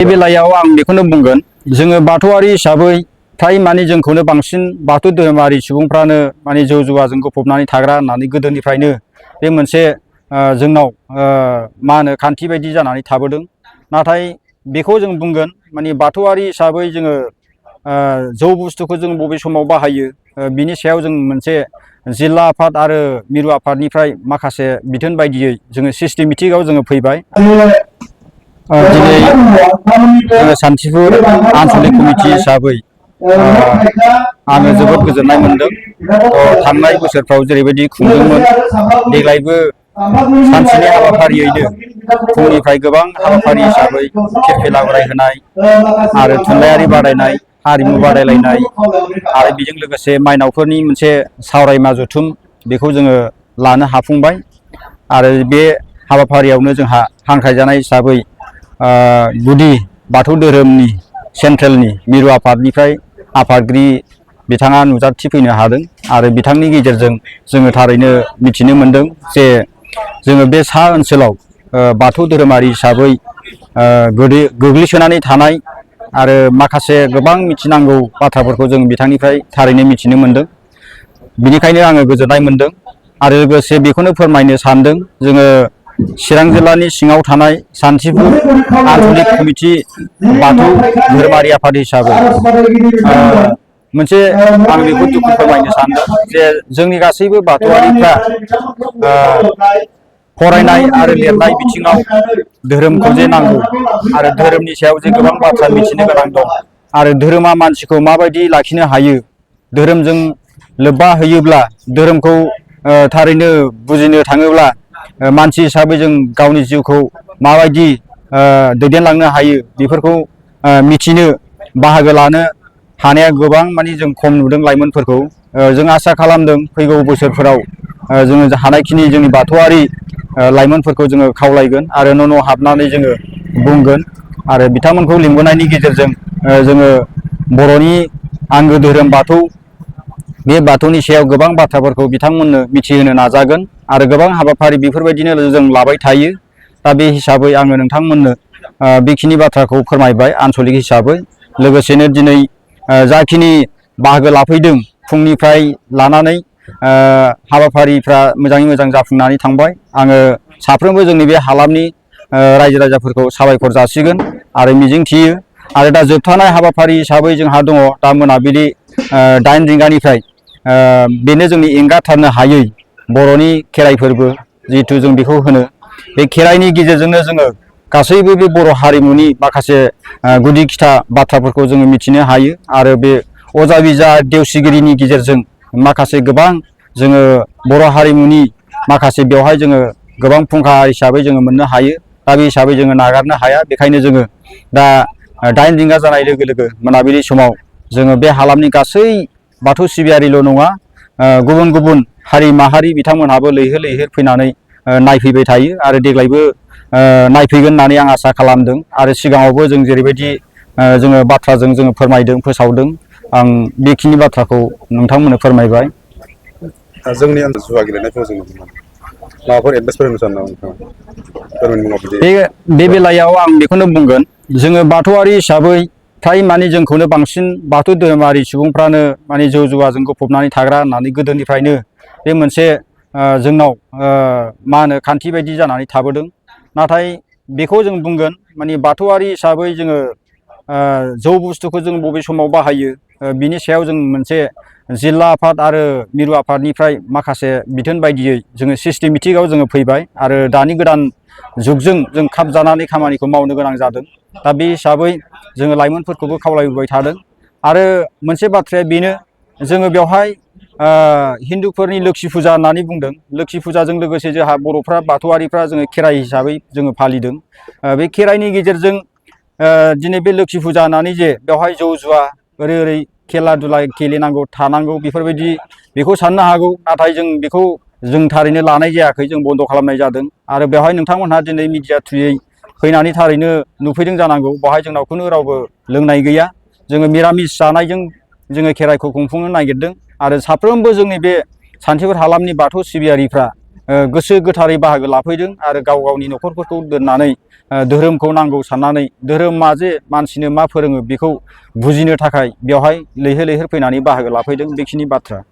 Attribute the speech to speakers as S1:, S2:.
S1: बे बेलायाव आं बेखौनो बुंगोन जोङो बाथौआरि हिसाबै फ्राय माने जोंखौनो बांसिन बाथौ धोरोमारि सुबुंफ्रानो माने जौ जुवाजों गफबनानै थाग्रा होननानै गोदोनिफ्रायनो बे मोनसे जोंनाव मा होनो खान्थि बायदि जानानै थाबोदों। नाथाय बेखौ जों बुंगोन माने बाथौआरि हिसाबै जोङो जौ बुस्थुखौ जों बबे समाव बाहायो बिनि सायाव जों मोनसे जिल्ला आफाद आरो मिरु आफादनिफ्राय माखासे बिथोन बायदियै जोङो सिस्टेमेटिकआव जोङो फैबाय। दिनै जोङो सान्थिफुर आनसलिक कमिटि हिसाबै आङो जोबोद गोजोननाय मोनदों। थांनाय बोसोरफ्राव जेरैबायदि खुंदोंमोन देग्लायबो सानसेनि हाबाफारियैनो फुंनिफ्राय गोबां हाबाफारि हिसाबै फिरफिला उरायहोनाय आरो थुनलाइयारि बादायनाय हारिमु बादायलायनाय आरो बेजों लोगोसे माइनावफोरनि मोनसे सावरायमा जथुम बेखौ जोङो लानो हाफुंबाय। आरो बे हाबाफारियावनो जोंहा हांख्रायजानाय हिसाबै गुदि बाथौ धोरोमनि सेन्ट्रेलनि मिरु आफादनिफ्राय आफादगिरि बिथाङा नुजाथि फैनो हादों आरो बिथांनि गेजेरजों जोङो थारैनो मिथिनो मोनदों जे जोङो बे सा ओनसोलाव बाथौ धोरोमारि हिसाबै गोग्लैसोनानै थानाय आरो माखासे गोबां मिथिनांगौ बाथ्राफोरखौ जों बिथांनिफ्राय थारैनो मिथिनो मोनदों। बिनिखायनो आङो गोजोननाय मोनदों आरो लोगोसे बेखौनो फोरमायनो सानदों जोङो चिरां जिल्लानि सिङाव थानाय सान्थिफुर आनसलिक कमिटि बाथौ धोरोमारि आफाद हिसाबै मोनसे आं बेखौ दुखु फोरमायनो सानदों जे जोंनि गासैबो बाथौआरिफ्रा फरायनाय आरो लिरनाय बिथिङाव धोरोमखौ जे नांगौ आरो धोरोमनि सायाव जे गोबां बाथ्रा मिथिनो गोनां दं आरो धोरोमा मानसिखौ माबायदि लाखिनो हायो, धोरोमजों लोब्बा होयोब्ला धोरोमखौ थारैनो बुजिनो थाङोब्ला मानसि हिसाबै जों गावनि जिउखौ माबायदि दैदेनलांनो हायो बेफोरखौ मिथिनो बाहागो लानो हानाया गोबां माने जों खम नुदों लाइमोनफोरखौ। जों आसा खालामदों फैगौ बोसोरफोराव जोङो हानायखिनि जोंनि बाथौआरि लाइमोनफोरखौ जोङो खावलायगोन आरो न' न' हाबनानै जोङो बुंगोन आरो बिथांमोनखौ लिंबोनायनि गेजेरजों जोङो बर'नि आंगो धोरोम बाथौ बे बाथौनि सायाव गोबां बाथ्राफोरखौ बिथांमोननो मिथिहोनो नाजागोन आरो गोबां हाबाफारि बेफोरबायदिनो जों लाबाय थायो। दा बे हिसाबै आङो नोंथांमोननो बेखिनि बाथ्राखौ फोरमायबाय आनसलिक हिसाबै। लोगोसेनो दिनै जाखिनि बाहागो लाफैदों फुंनिफ्राय लानानै हाबाफारिफ्रा मोजाङै मोजां जाफुंनानै थांबाय। आङो साफ्रोमबो जोंनि बे हालामनि रायजो राजाफोरखौ साबायखर जासिगोन आरो मिजिंथियो। आरो दा जोबथानाय हाबाफारि हिसाबै जोंहा दङ दा मोनाबिलि 8 रिंगानिफ्राय बेनो जोंनि एंगारथारनो हायै बर'नि खेराइ फोरबो जिहेथु जों बेखौ होनो। बे खेराइनि गेजेरजोंनो जोङो गासैबो बे बर' हारिमुनि माखासे गुदि खिथा बाथ्राफोरखौ जोङो मिथिनो हायो आरो बे अजा बिजा देवसिगिरिनि गेजेरजों माखासे गोबां जोङो बर' हारिमुनि माखासे बेवहाय जोङो गोबां फुंखा हिसाबै जोङो मोननो हायो। दा बे हिसाबै जोङो नागारनो हाया। बेखायनो जोङो दा 8 रिंगा जानाय लोगो लोगो मोनाबिलि समाव जोङो बे हालामनि गासै बाथौ सिबियारिल' नङा गुबुन गुबुन हारि माहारि बिथांमोनहाबो लैहोर लैहोर फैनानै नायफैबाय थायो आरो देग्लायबो नायफैगोन होननानै आं आसा खालामदों। आरो सिगाङावबो जों जेरैबायदि जोङो बाथ्राजों जोङो फोरमायदों फोसावदों आं बेखिनि बाथ्राखौ नोंथांमोननो फोरमायबाय।
S2: जोंनि ओनसोल जुवा गेलेनायखौ जों नुनो मोनो। माबाफोर एडभाइस फोरोंनो सानो नामा नोंथाङा?
S1: बे बेलायाव आं बेखौनो बुंगोन जोङो बाथौआरि हिसाबै फ्राय माने जोंखौनो बांसिन बाथौ धोरोमारि सुबुंफ्रानो माने जौ जुवाजों गफबनानै थाग्रा होननानै गोदोनिफ्रायनो बे मोनसे जोंनाव मा होनो खान्थि बायदि जानानै थाबोदों। नाथाय बेखौ जों बुंगोन माने बाथौआरि हिसाबै जोङो जौ बुस्थुखौ जों बबे समाव बाहायो बिनि सायाव जों मोनसे जिल्ला आफाद आरो मिरु आफादनिफ्राय माखासे बिथोन बायदियै जोङो सिस्टेमेटिकआव जोङो फैबाय आरो दानि गोदान जुगजों जों खाब जानानै खामानिखौ मावनो गोनां जादों। दा बे हिसाबै जोङो लाइमोनफोरखौबो खावलायबोबाय थादों। आरो मोनसे बाथ्राया बेनो जोङो बेवहाय हिन्दुफोरनि लोक्षि फुजा होननानै बुंदों। लोक्षि फुजाजों लोगोसे जोंहा बर'फ्रा बाथौआरिफ्रा जोङो खेराइ हिसाबै जोङो फालिदों। बे खेराइनि गेजेरजों दिनै बे लोक्षि फुजा होननानै जे बेवहाय जौ जुवा ओरै ओरै खेला दुला गेलेनांगौ थानांगौ बेफोरबायदि बेखौ साननो हागौ। नाथाय जों बेखौ जों थारैनो लानाय जायाखै, जों बन्द' खालामनाय जादों। आरो बेवहाय नोंथांमोनहा दिनै मिडिया थ्रुयै फैनानै थारैनो नुफैदों जानांगौ बेवहाय जोंनाव खुनु रावबो लोंनाय गैया। जोङो मिरामिस जानायजों जोङो खेराइखौ खुंफुंनो नागिरदों। आरो साफ्रोमबो जोंनि बे सान्थिफुर हालामनि बाथौ सिबियारिफ्रा गोसो गोथारै बाहागो लाफैदों आरो गाव गावनि न'खरफोरखौ दोननानै धोरोमखौ नांगौ साननानै धोरोमा जे मानसिनो मा फोरोङो बेखौ बुजिनो थाखाय बेवहाय लैहोर लैहोर फैनानै बाहागो लाफैदों। बेखिनि बाथ्रा।